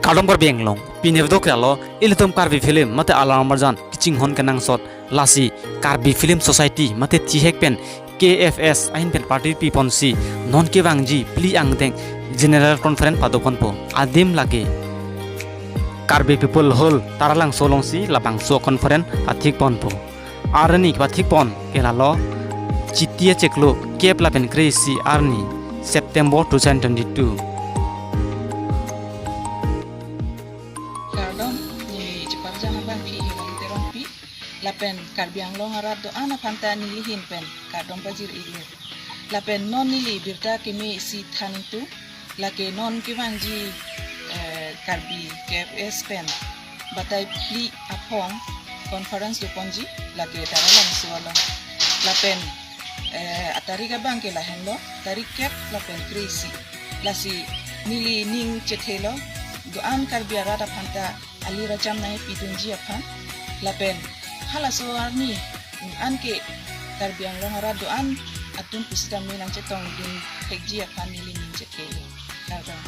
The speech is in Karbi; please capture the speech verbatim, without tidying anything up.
Kardom Karbi Anglong, pini video ke-alo, ilitum Karbi Film mate Alam Amarjan kachinghon kenangsot, lasi Karbi Film Society mate thihek pen K F S ahin pen party piponsi non kevangji phli angdeng General Conference padoponpo. Adim lake Karbi People Hall Taralangso alongsi labangso conference pathikponpo. Arni pathikpon ke-alo Chiti achiklo kep lapen kre-isi arni, September two thousand twenty-two. Kardom, neli cheparjang abang Phi Heron Terangpi, lapen Karbi Anglong arat do-an aphanta nelihin pen kardom pajir-ilir. Lapen non neli birta keme isi than ingtung, lake non kevangji, eh, Karbi K F S pen batai phli aphong conference doponji, lake Taralangso along. Lapen, eh, atarik abang ke lahenlo, tarik kep lapen kre-isi. Lasi neli ning chethelo, do-an Karbi arat aphanta ali racham nangpidunji aphan. Lapen halaso arni anke Karbi Anglong arat do-an atum pusitame nangchetongdun thekji aphan neli ning chethelo. Kardom.